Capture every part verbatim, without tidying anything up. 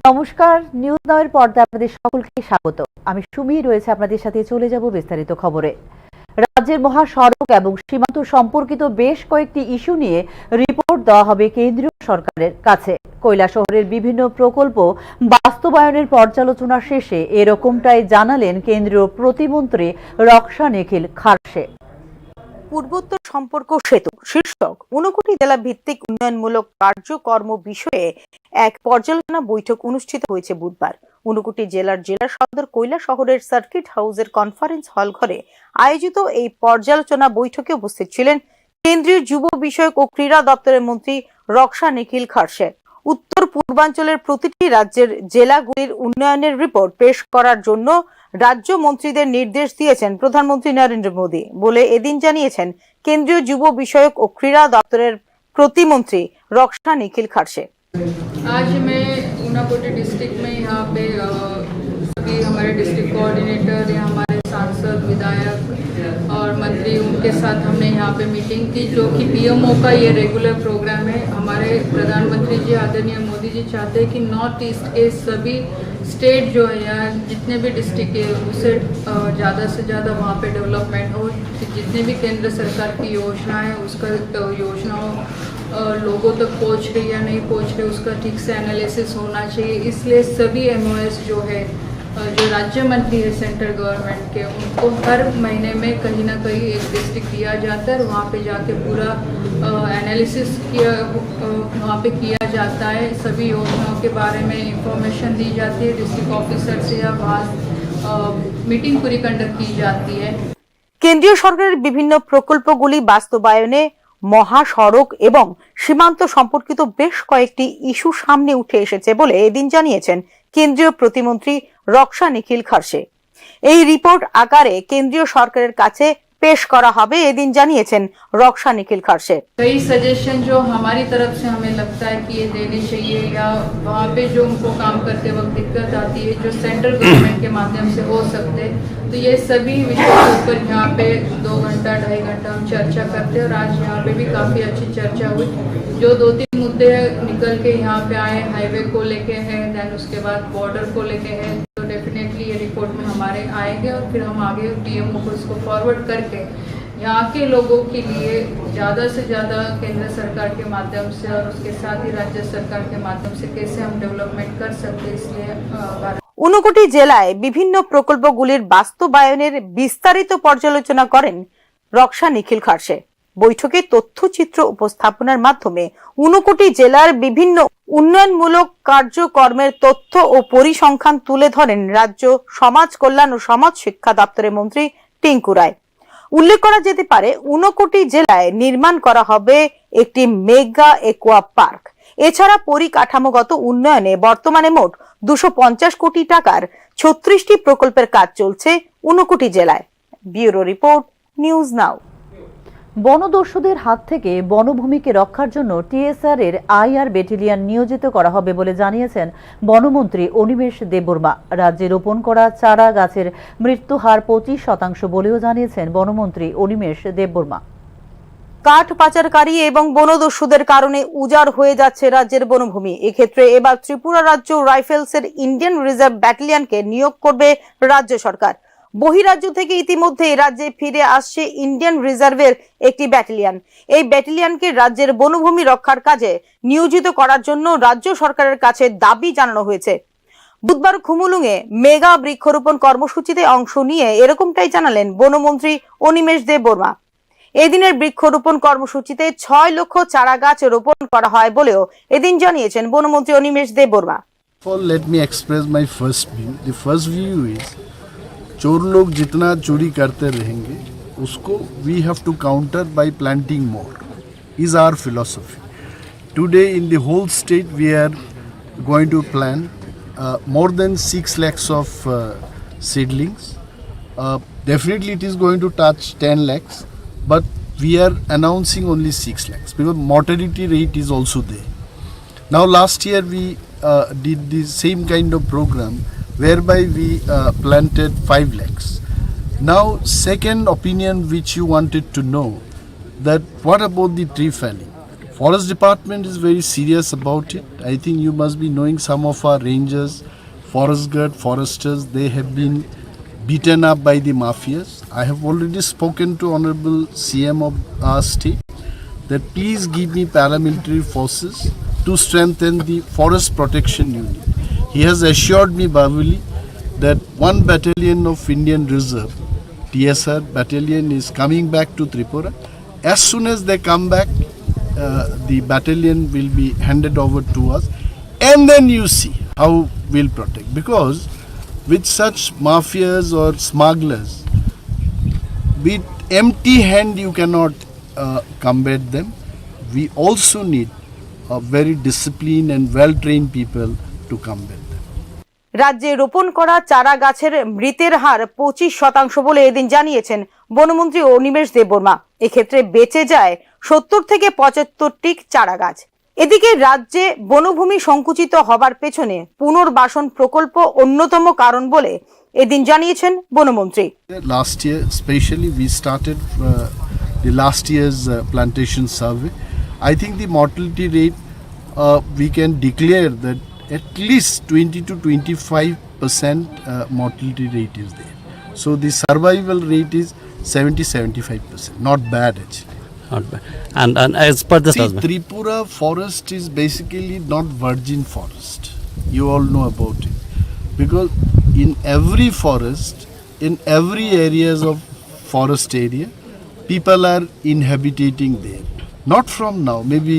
নমস্কার, নিউজ নাওয়ের পর্দায় আপনাদের সকলকে স্বাগত। আমি সুমি রয়েছে আপনাদের সাথে। চলে যাব বিস্তারিত খবরে। রাজ্যের মহাসড়ক এবং সীমান্ত সম্পর্কিত বেশ কয়েকটি ইস্যু নিয়ে রিপোর্ট দেওয়া হবে কেন্দ্রীয় সরকারের কাছে। কৈলাসহরের বিভিন্ন প্রকল্প বাস্তবায়নের পর্যালোচনা শেষে এরকমটাই জানালেন কেন্দ্রীয় প্রতিমন্ত্রী রক্ষা নিখিল খারসে। পূর্বোত্তর সম্পর্ক সেতু শীর্ষক ঊনকোটি জেলা ভিত্তিক উন্নয়নমূলক কার্যকর্ম বিষয়ে এক পর্যালোচনা বৈঠক অনুষ্ঠিত হয়েছে বুধবার। ঊনকোটি জেলার জেলা সদর কৈলাসহরের সার্কিট হাউসের কনফারেন্স হল ঘরে আয়োজিত এই পর্যালোচনা বৈঠকে উপস্থিত ছিলেন কেন্দ্রীয় যুব বিষয়ক ও ক্রীড়া দপ্তরের মন্ত্রী রক্ষা নিখিল খারসে। উত্তর পূর্বাঞ্চলের প্রতিটি রাজ্যের জেলাগুলির উন্নয়নের রিপোর্ট পেশ করার জন্য রাজ্য মন্ত্রীদের নির্দেশ দিয়েছেন প্রধানমন্ত্রী নরেন্দ্র মোদী বলে এদিন জানিয়েছেন কেন্দ্রীয় যুব বিষয়ক ও ক্রীড়া দপ্তরের প্রতিমন্ত্রী রক্ষা নিখিল খারসে। आज मैं ऊनाकोटी डिस्ट्रिक्ट में यहाँ पे, अ, सभी हमारे डिस्ट्रिक्ट कोऑर्डिनेटर या हमारे सांसद, विधायक और मंत्री, उनके साथ हमने यहाँ पे मीटिंग की, जो कि पीएमओ का ये रेगुलर प्रोग्राम है। हमारे प्रधानमंत्री जी, आदरणीय मोदी जी, चाहते हैं कि नॉर्थ ईस्ट के सभी स्टेट जो है या जितने भी डिस्ट्रिक्ट है, उसे, अ, ज़्यादा से ज़्यादा वहाँ पे डेवलपमेंट हो। जितने भी केंद्र सरकार की योजनाएं, उसका, अ, योजनाओं, अ, लोगों तक पहुँच रही या नहीं पहुँच रही, उसका ठीक से एनालिसिस होना चाहिए। इसलिए सभी एमओएस जो है, अ, जो राज्य मंत्री है सेंट्रल गवर्नमेंट के, उनको हर महीने में कहीं ना कहीं एक डिस्ट्रिक्ट दिया जाता है और वहाँ पे जाके पूरा, अ, एनालिसिस किया, अ, वहाँ पे किया जाता है। सभी योजनाओं के बारे में इंफॉर्मेशन दी जाती है डिस्ट्रिक्ट ऑफिसर से या वहाँ, अ, मीटिंग पूरी कंडक्ट की जाती है। কেন্দ্রীয় সরকারের বিভিন্ন প্রকল্পগুলি বাস্তবায়নে মহাসড়ক এবং সীমান্ত সম্পর্কিত বেশ কয়েকটি ইস্যু সামনে উঠে এসেছে বলে এদিন জানিয়েছেন কেন্দ্রীয় প্রতিমন্ত্রী রক্ষা নিখিল খারসে। এই রিপোর্ট আকারে কেন্দ্রীয় সরকারের কাছে পেশ করা হবে, এদিন জানিয়েছেন রক্ষা নিখিল খারসে। कई सजेशन जो हमारी तरफ से हमें लगता है कि ये देने चाहिए या वहाँ पे जो उनको काम करते वक्त दिक्कत आती है, जो सेंट्रल गवर्नमेंट के माध्यम से हो सकते हैं, तो ये सभी विषयों के ऊपर यहाँ पे दो घंटा, ढाई घंटा हम चर्चा करते हैं और आज यहाँ पे भी काफ़ी अच्छी चर्चा हुई। जो दो तीन मुद्दे निकल के यहाँ पे आए, हाईवे को लेके हैं, देन उसके बाद बॉर्डर को लेके हैं, तो डेफिनेटली ये रिपोर्ट में हमारे आएंगे और फिर हम आगे पीएमओ को इसको फॉरवर्ड करके यहाँ के लोगों के लिए ज़्यादा से ज़्यादा केंद्र सरकार के माध्यम से और उसके साथ ही राज्य सरकार के माध्यम से कैसे हम डेवलपमेंट कर सकते हैं, इसलिए, अ, भारत ঊনকোটি জেলায় বিভিন্ন প্রকল্পগুলির বাস্তবায়নের বিস্তারিত পর্যালোচনা করেন রক্ষা নিখিল খারসে। বৈঠকে তথ্যচিত্র উপস্থাপনার মাধ্যমে ঊনকোটি জেলার বিভিন্ন উন্নয়নমূলক কার্যক্রমের তথ্য ও পরিসংখ্যান তুলে ধরেন রাজ্য সমাজ কল্যাণ ও সমাজ শিক্ষা দপ্তরের মন্ত্রী টিঙ্কু রায়। উল্লেখ করা যেতে পারে, ঊনকোটি জেলায় নির্মাণ করা হবে একটি মেগা একুয়া পার্ক। এছাড়া পরিকাঠামোগত উন্নয়নে বর্তমানে মোট দুশো পঞ্চাশ কোটি টাকার ছত্রিশটি প্রকল্পের কাজ চলছে ঊনকোটি জেলায়। ব্যুরো রিপোর্ট, নিউজ নাও। বনদস্যুদের হাত থেকে বনভূমিকে রক্ষার জন্য টিএসআর এর আইআর ব্যাটালিয়ন নিয়োজিত করা হবে বলে জানিয়েছেন বনমন্ত্রী অনিমেষ দেববর্মা। রাজ্যে রোপণ করা চারা গাছের মৃত্যু হার পঁচিশ শতাংশ বলেও জানিয়েছেন বনমন্ত্রী অনিমেষ দেববর্মা। কাঠ পাচারকারী এবং বনদস্যুদের কারণে উজাড় হয়ে যাচ্ছে রাজ্যের বনভূমি। এক্ষেত্রে এবার ত্রিপুরা রাজ্য রাইফেলসের ইন্ডিয়ান রিজার্ভ ব্যাটালিয়নকে নিয়োগ করবে রাজ্য সরকার। বহিরাজ্য থেকে ইতিমধ্যেই রাজ্যে ফিরে আসছে ইন্ডিয়ান রিজার্ভের একটি ব্যাটালিয়ন। এই ব্যাটালিয়নকে রাজ্যের বনভূমি রক্ষার কাজে নিয়োজিত করার জন্য রাজ্য সরকারের কাছে দাবি জানানো হয়েছে। বুধবার খুমুলুঙে মেগা বৃক্ষরোপণ কর্মসূচিতে অংশ নিয়ে এরকমটাই জানালেন বনমন্ত্রী অনিমেষ দেববর্মা। এদিনের বৃক্ষরোপণ কর্মসূচিতে ছয় লক্ষ চারা গাছ রোপণ করা হয় বলেও এদিন জানিয়েছেন বনমন্ত্রী অনিমেষ Debbarma. First of all, let me express my first view. The first view is, चोर लोग जितना चोरी करते रहेंगे, उसको we have to counter by planting more, is our philosophy. Today in the whole state we are going to plant, uh, more than six lakhs of, uh, seedlings. Uh, definitely it is going to touch ten lakhs, but we are announcing only six lakhs because mortality rate is also there. Now last year we, uh, did the same kind of program whereby we, uh, planted five lakhs. Now second opinion which you wanted to know, that what about the tree felling? Forest department is very serious about it. I think you must be knowing some of our rangers, forest guard, foresters, they have been beaten up by the mafias. I have already spoken to Honorable C M of our state that please give me paramilitary forces to strengthen the forest protection unit. He has assured me verbally that one battalion of Indian Reserve, T S R battalion, is coming back to Tripura. As soon as they come back, uh, the battalion will be handed over to us, and then you see how we'll protect. Because with such mafias or smugglers, with empty hand you cannot uh, combat them. We also need a very disciplined and well-trained people to combat them. রাজ্যে রোপণ করা চারা গাছের মৃতের হার পঁচিশ শতাংশ বলে এদিন জানিয়েছেন বনমন্ত্রী অনিমেষ দেববর্মা। এক্ষেত্রে বেঁচে যায় সত্তর থেকে পঁচাত্তরটি চারা গাছ। এদিকে রাজ্যে বনভূমি সংকুচিত হবার পেছনে পুনর্বাসন প্রকল্প অন্যতম কারণ বলে এদিন জানিয়েছেন বনমন্ত্রী। Last year, specially, we started uh, the last year's uh, plantation survey. I think the mortality rate, uh, we can declare that at least twenty to twenty-five percent uh, mortality rate is there. So the survival rate is seventy, seventy-five percent. Not bad, actually. Not bad. And, and as per the See, survey, Tripura forest is basically not virgin forest. You all know about it. Because in every forest, in every areas of forest area, people are inhabiting there. Not from now, maybe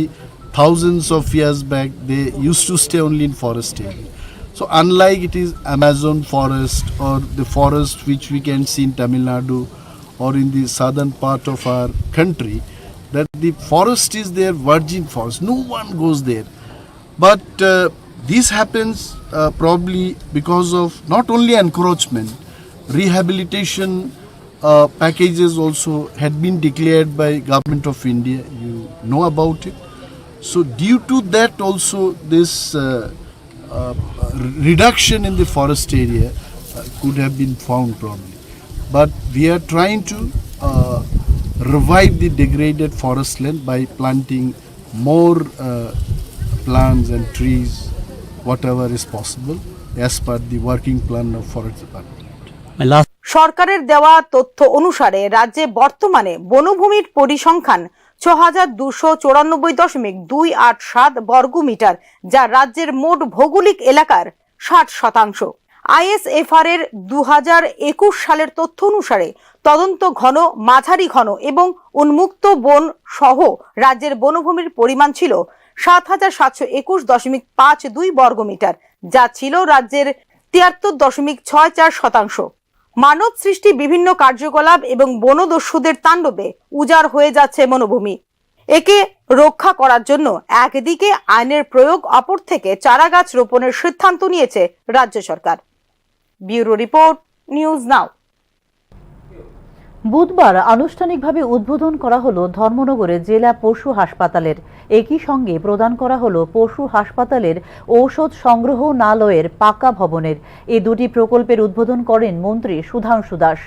thousands of years back, they used to stay only in forest area. So unlike it is Amazon forest or the forest which we can see in Tamil Nadu or in the southern part of our country, that the forest is there, virgin forest, no one goes there. But uh, this happens uh, probably because of not only encroachment, rehabilitation uh, packages also had been declared by Government of India. You know about it. So due to that also, this uh, uh, reduction in the forest area uh, could have been found probably. But we are trying to uh, revive the degraded forest land by planting more uh, plants and trees, whatever is possible, as per the working plan of Forest Department. My last সরকারের দেওয়া তথ্য অনুসারে রাজ্যে বর্তমানে বনভূমির পরিসংখ্যান ছ হাজার দুশো চুরানব্বই দশমিক দুই আট সাত বর্গ মিটার, যা রাজ্যের মোট ভৌগোলিক এলাকার ষাট শতাংশ। আইএসএফআর এর দু হাজার একুশ সালের তথ্য অনুসারে তদন্ত ঘন, মাঝারি ঘন এবং উন্মুক্ত বন সহ রাজ্যের বনভূমির পরিমাণ ছিল সাত হাজার সাতশো একুশ দশমিক পাঁচ দুই বর্গ মিটার, যা ছিল রাজ্যের তিয়াত্তর দশমিক ছয় চার শতাংশ। মানব সৃষ্টি বিভিন্ন কার্যকলাপ এবং বনদস্যুদের তাণ্ডবে উজাড় হয়ে যাচ্ছে বনভূমি। একে রক্ষা করার জন্য একদিকে আইনের প্রয়োগ, অপর থেকে চারাগাছ রোপণের সিদ্ধান্ত নিয়েছে রাজ্য সরকার। Bureau report, news now. বুধবার আনুষ্ঠানিকভাবে উদ্বোধন করা হলো ধর্মনগরে জেলা পশু হাসপাতালের। একই সঙ্গে প্রদান করা হলো পশু হাসপাতালের ঔষধ সংগ্রহণালয়ের পাকা ভবনের। এই দুটি প্রকল্পের উদ্বোধন করেন মন্ত্রী সুধাংশু দাস।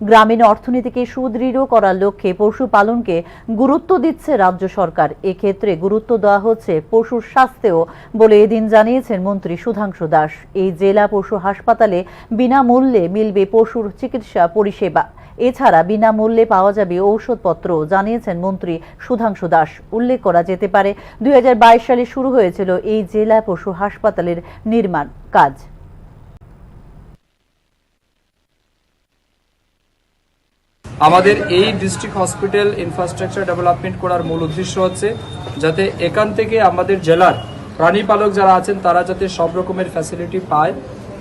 গ্রামীণ অর্থনীতিকে সুদৃঢ় করার লক্ষ্যে পশুপালনকে গুরুত্ব দিচ্ছে রাজ্য সরকার। এক্ষেত্রে গুরুত্ব দেওয়া হচ্ছে পশুর স্বাস্থ্যেও বলে এদিন জানিয়েছেন মন্ত্রী সুধাংশু দাস। এই জেলা পশু হাসপাতালে বিনামূল্যে মিলবে পশুর চিকিৎসা পরিষেবা। এছাড়া বিনামূল্যে পাওয়া যাবে ঔষধপত্র, জানিয়েছেন মন্ত্রী সুধাংশু দাস। উল্লেখ করা যেতে পারে, দুই হাজার বাইশ সালে শুরু হয়েছিল এই জেলা পশু হাসপাতালের নির্মাণ কাজ। আমাদের এই ডিস্ট্রিক্ট হসপিটাল ইনফ্রাস্ট্রাকচার ডেভেলপমেন্ট করার মূল উদ্দেশ্য হচ্ছে যাতে এখান থেকে আমাদের জেলার প্রাণীপালক যারা আছেন তারা যাতে সব রকমের ফ্যাসিলিটি পায়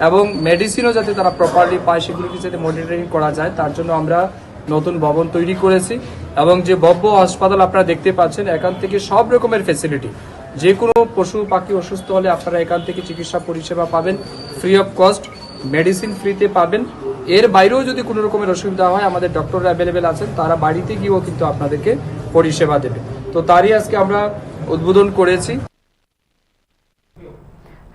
এবং মেডিসিনও যাতে তারা প্রপারলি পায়, সেগুলিকে যাতে মনিটরিং করা যায়, তার জন্য আমরা নতুন ভবন তৈরি করেছি। এবং যে ভব্য হাসপাতাল আপনারা দেখতে পাচ্ছেন, এখান থেকে সব রকমের ফ্যাসিলিটি, যে কোনো পশু পাখি অসুস্থ হলে আপনারা এখান থেকে চিকিৎসা পরিষেবা পাবেন ফ্রি অফ কস্ট, মেডিসিন ফ্রিতে পাবেন। এর বাইরেও যদি কোনো রকমের অসুবিধা হয়, আমাদের ডক্টররা অ্যাভেলেবেল আছেন, তারা বাড়িতে গিয়েও কিন্তু আপনাদেরকে পরিষেবা দেবে। তো তারই আজকে আমরা উদ্বোধন করেছি।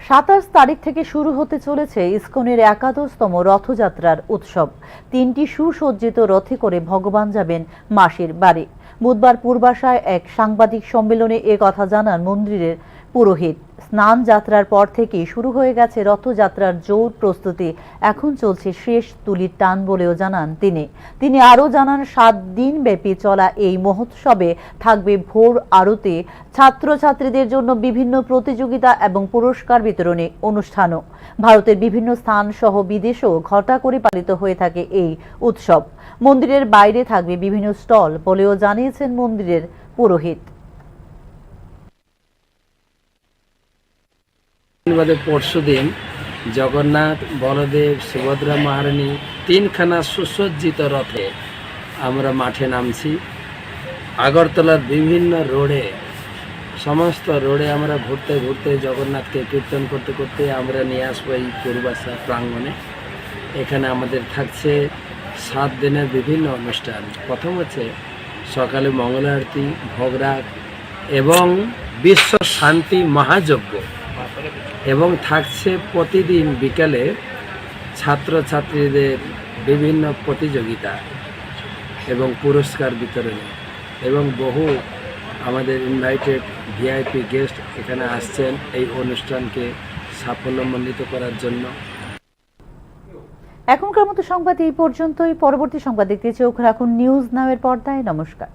সাতাশ তারিখ থেকে শুরু হতে চলেছে ইস্কনের একাদশতম রথযাত্রার উৎসব। তিনটি সুসজ্জিত রথে করে ভগবান যাবেন মাসির বাড়ি। বুধবার পূর্বাশায় এক সাংবাদিক সম্মেলনে এ কথা জানান মন্দিরের পুরোহিত। স্নান যাত্রার পর থেকেই শুরু হয়ে গেছে রথযাত্রার জোর প্রস্তুতি। এখন চলছে শেষ তুলির টান বলেও জানান তিনি। তিনি আরও জানান, সাত দিন ব্যাপী চলা এই মহোৎসবে থাকবে ভোর আরতি, ছাত্রছাত্রীদের জন্য বিভিন্ন প্রতিযোগিতা এবং পুরস্কার বিতরণী অনুষ্ঠানও। ভারতের বিভিন্ন স্থান সহ বিদেশেও ঘটা করে পালিত হয়ে থাকে এই উৎসব। মন্দিরের বাইরে থাকবে বিভিন্ন স্টল বলেও জানিয়েছেন মন্দিরের পুরোহিত। বাদে পরশুদিন জগন্নাথ, বলদেব, সুভদ্রা মহারানী তিনখানা সুসজ্জিত রথে আমরা মাঠে নামছি। আগরতলার বিভিন্ন রোডে, সমস্ত রোডে আমরা ঘুরতে ঘুরতে জগন্নাথকে কীর্তন করতে করতে আমরা নিয়ে আসবো এই পূর্বাশা প্রাঙ্গণে। এখানে আমাদের থাকছে সাত দিনের বিভিন্ন অনুষ্ঠান। প্রথম হচ্ছে সকালে মঙ্গল আরতি, ভোগরাগ এবং বিশ্ব শান্তি মহাযজ্ঞ এবং থাকছে প্রতিদিন বিকালে ছাত্রছাত্রীদের বিভিন্ন প্রতিযোগিতা এবং পুরস্কার বিতরণী এবং বহু আমাদের ইনভাইটেড ভিআইপি গেস্ট এখানে আসছেন এই অনুষ্ঠানকে সাফল্যমণ্ডিত করার জন্য। এখনকার মতো সংবাদ এই পর্যন্তই। পরবর্তী সংবাদ দেখতে চোখ রাখুন নিউজ নামের পর্দায়। নমস্কার।